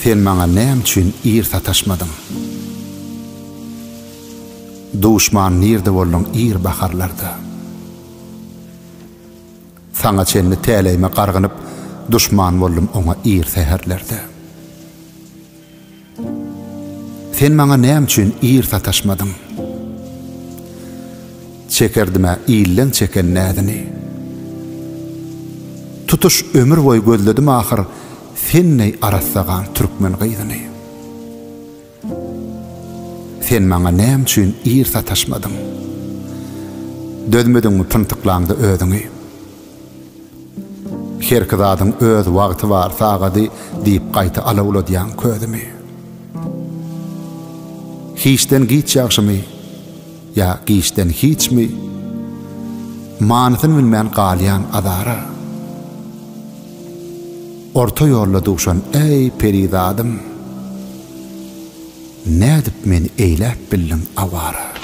Sen maňa näme üçin ir sataşmadyň? Duşman nirde bolduň ir baharlarda? Saňa çenli täleýime gargynyp, Duşman boldum oňa ir säherlerde. Sen maňa näme üçin ir sataşmadyň? Çekerdim-ä illeň çeken näzini. Tutuş ömür boýy gözledim ahyr Sen deý arassa gan türkmen gyzyny. Sen maňa näme üçin ir sataşmadyň? Dözmediňmi pyntyklaňda özüňi? Herki zadyň öz wagty bar, sagady, diýip gaýta alawladýaň közümi. Hiçden giç ýagşymy ýa giçden hiçmi, Manysyn bilmän galýan azara. Orta ýolda duşan eý perizadym, Nädip meni eýläp bildiň awara?